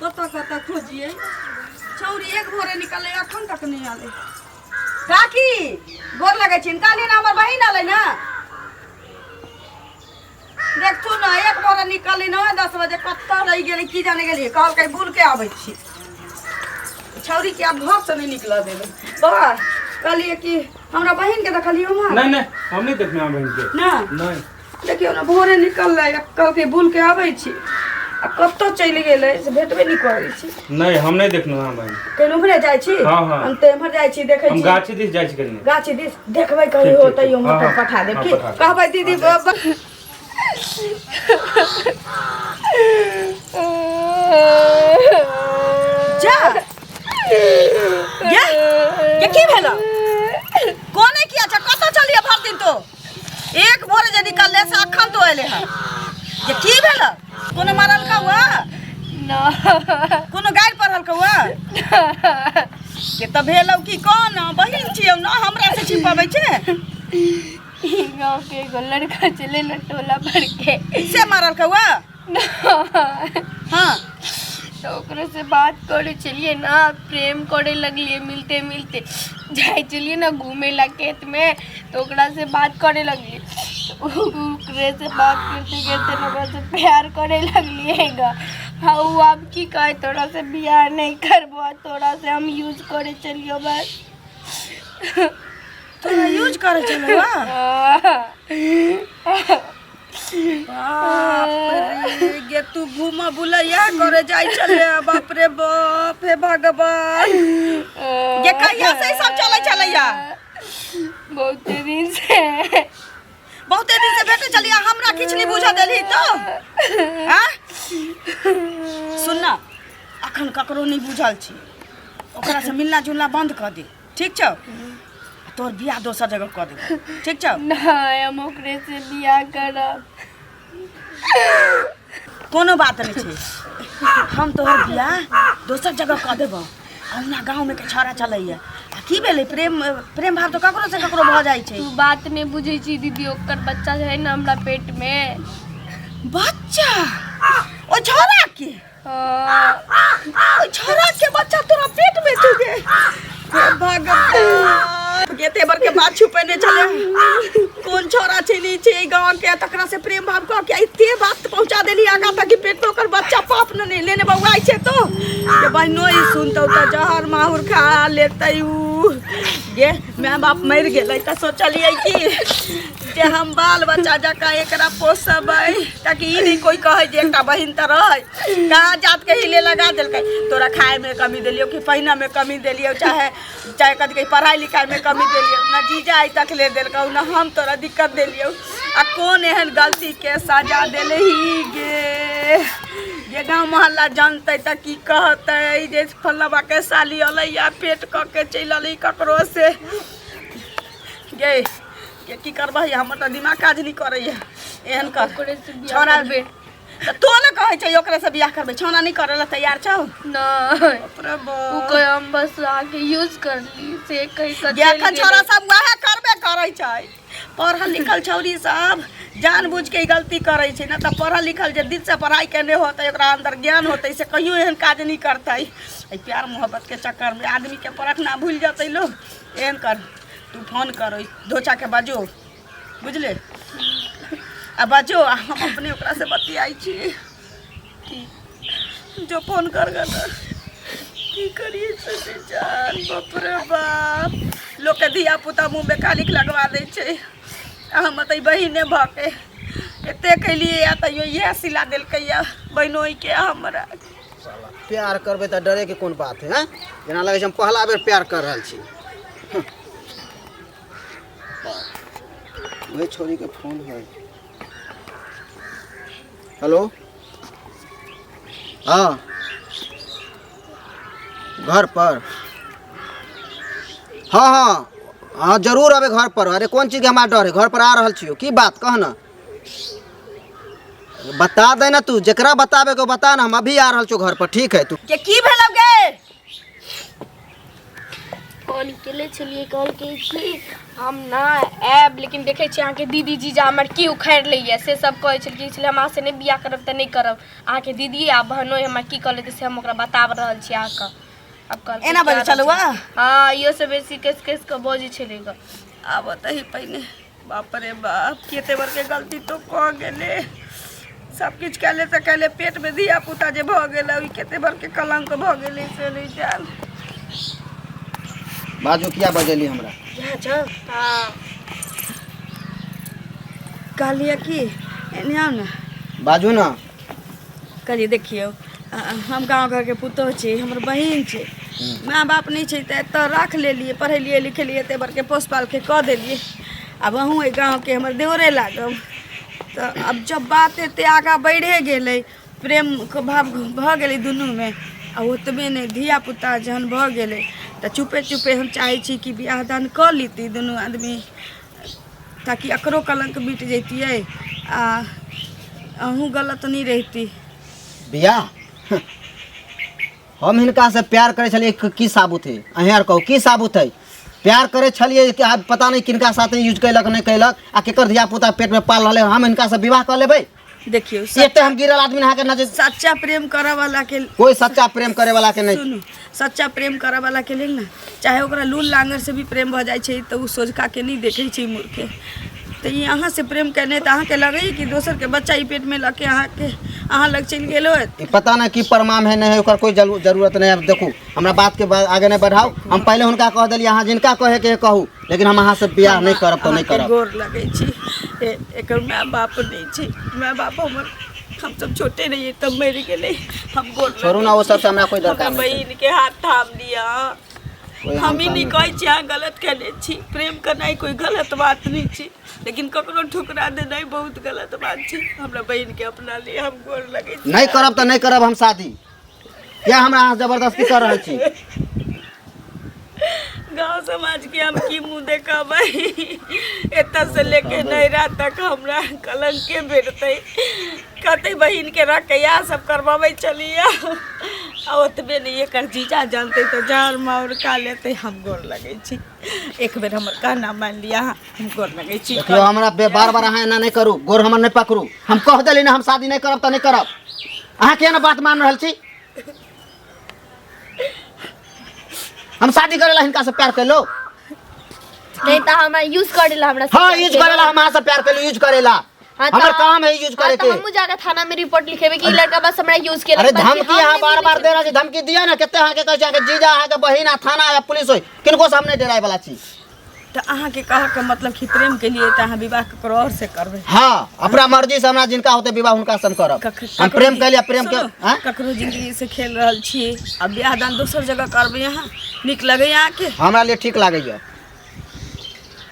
कतऽ कतऽ खोजिए छौरी एक भोरे निकललै अखन तक नहि आलै काकी गोर लगै छी कहलियै ने हमर बहिन अलै ने देखथु ने एक भोरे निकलली ने 10 बजे, कतऽ रहि गेलै की जाने गेलियै। कहलकै बुल के आबै छी। छौरी के आब घर से नहि निकलऽ देबै। बौआ, कहलियै कि हमरा बहिन के देखलियै उम्हर? नहीं नहीं, हम नहीं देखने अहाँ बहन के। ना? नहीं। देखियौ ने, भोरे निकललै आ कहलकै बुल के आबै छी आ कतऽ चलि गेलै से भेटबे नहि करै छी। नहीं, हम नहीं देखने अहाँ बहन के। कहीं उम्हरे जाइ छी? हाँ। हम तऽ एम्हर जाइ छी, देखै हम छी। गाछी दिस जाइ छी कनी। गाछी दिस देखबै कहीं ठीक, हो ठीक, तैयो ठीक। हम हाँ, हाँ। पठा देब। हाँ, की पठा देब। कहबै दीदी? जा गे गे, की भेल? कोने किया छ? कतऽ चलिए भर दिन तो? एक भोरे जे निकलले से अखन तो एले हन। ये की भेल? कोनो मारल का हुआ? ना। कोनो गारि पढ़ल का हुआ के त भेलौ की? कोन बहिन छियौ न, हमरा से छिपाबै छै? ई गाँव के एगो लड़का चले न टोला पर के। से मारल का हुआ? ना। हाँ। तो ओकरे से बात करे चलिए ना, प्रेम करे लगलिए। मिलते मिलते जाए चलिए ना घूमे ला खेत में, तो ओकरा से बात करे लगलिए। तो ओकरे से बात करते करते ना ओकरा से प्यार करे लगलिए गा। हाँ, वो अब की कहे, तोरा से बियाह नहीं करबो, तोरा से हम यूज करे चलियो बस। तोरा यूज करे चलो? बाप रे, गे तू घूम बुलैया करे जाय छले? बाप रे बाप, हे भगवान! गे, कहिया से ई सब चलै छलैया? बहुत दिन से। बहुते दिन से भेटे चलिया, हमरा किछु नहीं बुझऽ देलही तो? आँ, सुन ना, अखन ककरो नहीं बुझल छी। ओकरा से मिलना जुलना बंद कऽ दे, ठीक छौ? तोहर बियाह दोसर जगह कऽ देबो, ठीक छौ? नहीं, हम ओकरे से बियाह करब। कोनो बात नहीं छै, हम तोहर बियाह दोसर जगह कऽ देबो। अहुना गाँवमे के छौड़ा चलैया आ की भेलै, प्रेम प्रेम भाव तऽ ककरो से ककरो भऽ जाइ छै। तू बात नहीं बुझै छी दीदी, ओकर बच्चा है ना हमरा पेट में। बच्चा ओ छौड़ा के? हाँ। ओइ छौड़ा के बच्चा तोरा पेट में छौ? गे हे भगवान, एते बड़के बात छुपेने छले। कोन छौड़ा छै, नहीं छै एहि गाँव के, तकरा से प्रेम भाव कऽ के एते बात पहुंचा देली आगा तक कि पेट में ओकर बच्चा। पाप न नहीं लेने बौआइ छै तो के बहिनो ई सुनतौ तऽ जहर माहुर खा लेतै ऊ। गे, माय बाप मरि गेलै तऽ सोचलियै कि जे हम बाल बच्चा जकाँ एकरा पोसबै, ताकि ई नहि कोइ कहै जे एकटा बहिन तऽ रहै। कहाँ जात के हिले लगा देलकै। तोरा खायमे कमी देलियौ कि पहिनमे कमी देलियौ, चाहे चाहे कथी कहै, पढ़ाइ लिखाइमे कमी देलियौ ना? जीजा आइ तक ले देलकौ ना हम तोरा दिक्कत देलियौ। आ कोन एहन गलतीके सजा देलही गे? जे गाँव मोहल्ला जानतै तऽ की कहतै जे फल्लाबाके साली अलै आ पेट कऽ के चलि अलै ककरो से। गे के की करबही? हमर तऽ दिमाग काज नहि करैया। एहन कर। ओकरे से बियाह छौड़ा करबे। तऽ तो ने कहै छै ओकरे से बियाह करबै। छौड़ा नहि करै लए तैयार छौ? नहीं। बाप रे उ बाप। कहे हम बस आके यूज कर ली, से कही के गे चलि एखन छौड़ा गेलै। सब वएह करबे करै छै। पढ़ल लिखल छौड़ी सब जानबूझ के ई गलती करै छै ने तऽ। पढ़ल लिखल जे दिल से पढ़ाई केने होतै, ओकरा अंदर ज्ञान होतै, से कहियो एहन काज नहि करतै। एहि प्यार मोहब्बत के चक्कर में आदमी के परखना भूल जेतै लोग। एहन कर, तू फोन कर ओहि धोचाके, बजो, बुझले? आ बजो आ हम अपने ओकरा से बतियाइ छी। जो, फोन कर गे। की करिए से जान। बाप रे बाप, लोकके धिया पुता मुँहमे कालिख लगवा दै छै आ हम तऽ बहिने भऽ के एते केलियै आ तैयो इएह सिला देलकै या बहिनोइके हमरा। साला, प्यार करबै तऽ डरेके कोन बात है? हैं, जेना लगै छै हम पहला बेर प्यार कर रहल छी। वही छोरीके फोन है। हेलो, हाँ, घर पर? हाँ हाँ हाँ, जरूर अबे घर पर। अरे, कोन चीजके हमरा डर है? घर पर आ रहल छियौ। की बात, कह ना, बता दे ना। तू जकरा बताबे को बता ना, हम अभी आ रहल छियौ घर पर। ठीक है तू के की भेलौ गे? फोन केले छलियै, कहलकै कि हम ना आयब, लेकिन देखै छियै अहाँके दीदी जीजा हमर की उखाड़ि लैए से सब कहै छलखिन। छलै हम अहाँसँ नहि बियाह करब तऽ नहि करब, अहाँके दीदी आ बहनोइ हमरा की कहलथि से हम ओकरा बता रहल छी अहाँके। आब कहलकै एना बजै क्या छलौ आ? हँ, इहो से बेसी कसि कसि कऽ बजै छलै गऽ। आब तही पहिने बाप रे बाप, कते बड़के गलती तो कऽ गेलै। सब किछु कैले तऽ कैले, पेटमे धिया पुता जे भऽ गेलै ओहि कते बड़के कलंक भऽ गेलै से नहि जान। बाजू, किया बजेली हमरा? जा छौ। हँ। कहलियै कि एने आउ ने। बाजू ने। कहलियै देखियौ, हम गाँव घरके पुतोहु छी, हमर बहिन छै, माय बाप नहि छै तऽ एतऽ राख लेलियै, पढ़ेलियै लिखेलियै, एते बड़के पोस पालके कऽ देलियै। आब अहूँ एहि गाँवके हमर देवरे लागब, तऽ आब जब बात एते आगाँ बढ़िए गेलै, प्रेमके भाव भऽ गेलै दुनूमे, आ ओतबे नहि धिया पुता जहन भऽ गेलै तऽ चुपे चुपे हम चाहै छी कि बियाह दान कऽ लीती दुनू आदमी, ताकि एकरो कलङ्क मिट जैतियै आ अहूँ गलत नहि रहिती। बियाह? हम हिनकासँ प्यार करै छलियै, की साबुत है? अहेँ आर कहू, की साबुत है? प्यार करै छलियै कि आब पता नहि किनका साथे यूज कयलक नहि कयलक आ केकर धिया पुता पेटमे पाल रहलै। हम हिनकासँ विवाह कऽ लेबै? देखियौ, एते हम गिरल आदमी अहाँके नजर। सच्चा प्रेम करऽ वाला के कोई सच्चा प्रेम करे वाला के नहीं। सुनू, सच्चा प्रेम करऽ वाला के लेल ने चाहे ओकरा लूल लांगर से भी प्रेम भऽ जाइ छै तऽ ओ सोझका के नहि देखै छै मुड़के। तऽ ई अहाँ से प्रेम केने तऽ अहाँके लगैए कि दोसरके बच्चा ई पेटमे लऽ के अहाँके अहाँ लग चलि गेल होत? ई पता नहीं की प्रमाण है नहीं है, ओकर कोई जरूरत नहीं है। अब देखू, हमरा बात के आगे नहीं बढ़ाओ। हम पहले हुनका कह देलियै, अहाँ जिनका कहे के है कहू, लेकिन हम अहाँ से बियाह नहीं करब तो नहीं अहाँके करब। गोर लगै छी। एकर माय बाप नहि छै, माय बाप हमर हम सब छोटे रहिए तब मरि गेलै। हम गोर छोड़ू ना, लगै ओ छी। सबसे हमरा कोई दरकार हमरा नहीं छै। बहिन के हाथ थाम लिअ। कोई हम ई हाथ नहि थाम कहै छी अहाँ गलत केने छी, प्रेम केनाइ कोई गलत बात नहि छै, लेकिन ककरो ठुकरा देनाइ बहुत गलत बात छै। हमरा बहिन के अपना लिए, हम गोर लगै छी। नहीं करब तो नहीं करब हम शादी। किया हमरा अहाँ जबरदस्ती कर रहल छी? गांव समाज के हम की मुँह देखेबै? एतऽ से लेके नैहरा तक हमरा कलंके भेटतै, कहतै बहिन के रख के इएह सब करबाबै छलियै। आ ओतबे नहि, एकर जीजा जानतै तऽ जान माउर खा लेतै। हम गोर लगै छी, एक बेर हमर कहना मानि लिअ अहाँ, हम गोर लगै छी। देखियौ, हमरा बार बार अहाँ एना नहि करू, गोर हमर नहि पकड़ू। हम कह देली ने, हम शादी नहीं करब तऽ नहीं करब। अहाँ किया ने बात मान रहल छी? हम शादी करेला हिनका से प्यार कैलो? नहीं तऽ हमरा यूज करेला हमरा से हाँ, प्यार यूज केलहुँ। करेला हम अहाँ से प्यार कैलो, यूज करेला। हाँ, हमर तऽ- काम है यूज हाँ, करे तऽ के। हमहूँ जाके थाना में रिपोर्ट लिखेबै कि ई लड़का बस हमरा यूज केलक। अरे बाकी धमकी हम अहाँ नहि बार बार मिलै दे रहल छी। धमकी दिअ ने कते अहाँके कहै छी, अहाँके जीजा, अहाँके बहिन आ थाना या पुलिस होय, किनको से हम नहि डराय वाला छी। तऽ अहाँके कहऽके मतलब कि प्रेम के लिए तऽ अहाँ विवाह ककरो और से करबै? हाँ, अपना मर्जी से हमरा जिनका होते विवाह हुनका से हम करब। हम प्रेम कैलियै, प्रेम के सुनू, आँय? ककरो जिंदगी से खेल रहल छी आ बियाह दान दोसर जगह करबै अहाँ, नीक लगैए अहाँके? हमरा लिए ठीक लागैया।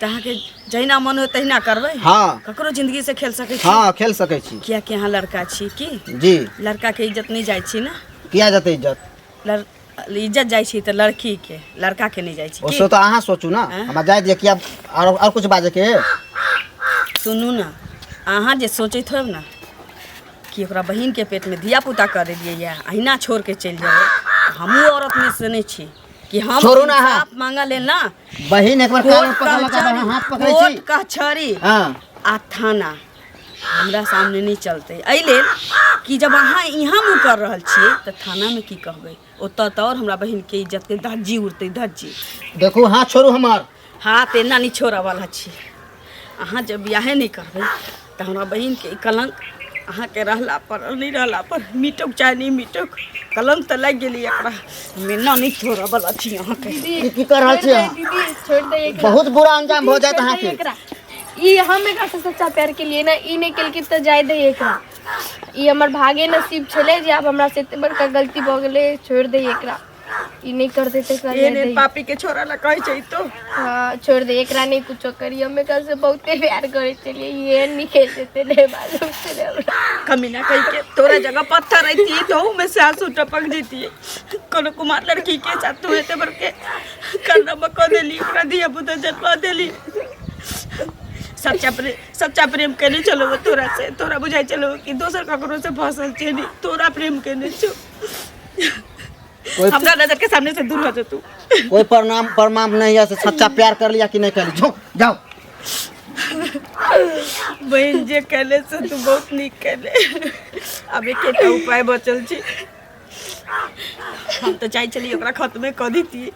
तऽ अहाँके जहिना मन हो तहिना करबै? हाँ। ककरो जिंदगी से खेल सकै छी? हाँ, खेल सकै छी। कियाकि अहाँ लड़का छी की? जी। लड़का के इज्जत नहि जाइ छी ने? किया जेतै इज्जत? इज्जत जाइ छै तऽ लड़की के, लड़का के नहि जाइ छै। ओ सो तऽ अहाँ सोचू ने। आँय? हमरा जाय दिअ, किया आर कुछ बाजै के? सुनू ने, अहाँ जे सोचैत होब ने कि ओकरा बहिनके पेटमे धिया पुता करेलियै यऽ, अहिना छोड़ के चलि जेबै, हमहूँ औरत में से नहि छी कि हम छोड़ू ने अहाँ। इंसाफ मांगऽ लेल ना बहिन एक बार कान कोर्ट पकड़लक, कचहरी, हाथ पकड़ै छी। कोर्ट कचहरी हाँ। आ थाना हमरा सामने नहि चलतै, एहि लेल कि जब अहाँ यहाँ मुँह कर रहल छियै तऽ थानामे की कहबै? ओतऽ तऽ आओर हमरा बहिनके इज्जतके धज्जी उड़तै, धज्जी। देखू, हाथ छोड़ू हमर। हाथ एना नहि छोड़ऽवला छी। अहाँ जब बियाहे नहि करबै तऽ हमरा बहिनके ई कलङ्क अहाँके रहला पर नहि रहला पर मिटोक चाहे नहि मिटोक, कलङ्क तऽ लागि गेलै एकरा। हम एना नहि छोड़ऽवला छी अहाँके। दीदी। ई की कर रहल छी छोड़ि दे। अहाँ? दीदी, छोड़ि दे एकरा। बहुत बुरा अंजाम भऽ जायत छोड़ि दे अहाँके। एकरा। ई हम एकरा से सच्चा प्यार के लिए ना ई नहि केलकै तऽ जाय दे एकरा। ई हमर भागे नसीब छलै जे आब हमरा से एते बड़का गलती भऽ गेलै। छोड़ि दे एकरा, ई नहि करतै तऽ एकरा जाय एहन एहन दही। पापी के छोड़ा ला कहै छै तो। हाँ, छोड़ दे एकरा, नहीं कुछो करी। हम एकरा से बहुते प्यार करै छलियै, एहन नहीं खेल जेतै, नहीं मालूम छलै हमरा। कमीना कहि के, तोरा जगह पत्थर रहती तो में से आंसू टपक जैती। कोनो कुमार लड़की के साथ तू एते बड़के करना कऽ देली, ओकरा धिया पुता जन्मा देली। सच्चा प्रेम, सच्चा प्रेम केने चलो तोरा से, तोरा बुझाइ चलो कि दोसर ककरो से फसल छै नहीं, तोरा प्रेम केने छौ। कोई हमरा नजर के सामने से दूर हो जा तू। कोई प्रणाम प्रणाम नहीं है, से सच्चा प्यार कर लिया कि नहीं कर लिया। झो, जाओ। बहन जे कहले से तू बहुत नीक कहले। आब एकेटा उपाय बचल छै। हम तऽ चाहै छलियै ओकरा खत्मे कऽ दैतियै,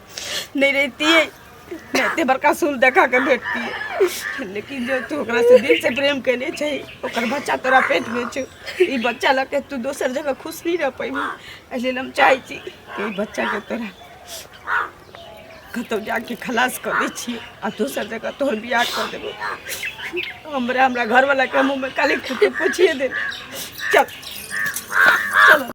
नहि रहितियै ने एते बड़का सुल देखा के भेटतियै, लेकिन जे तू ओकरा से दिल से प्रेम केने छै, ओकर बच्चा तोरा पेट में छौ, ई बच्चा लऽ के तू दोसर जगह खुश नहीं रह पैबी। एहि लेल हम चाहै छी कि ई बच्चा के तोरा कतहु जाके खलास कऽ दै छियै आ दोसर जगह तोहर बियाह कऽ देबौ। हमरा हमरा घरवाला के मुँह में काली फूटे पोछिए दे। चल।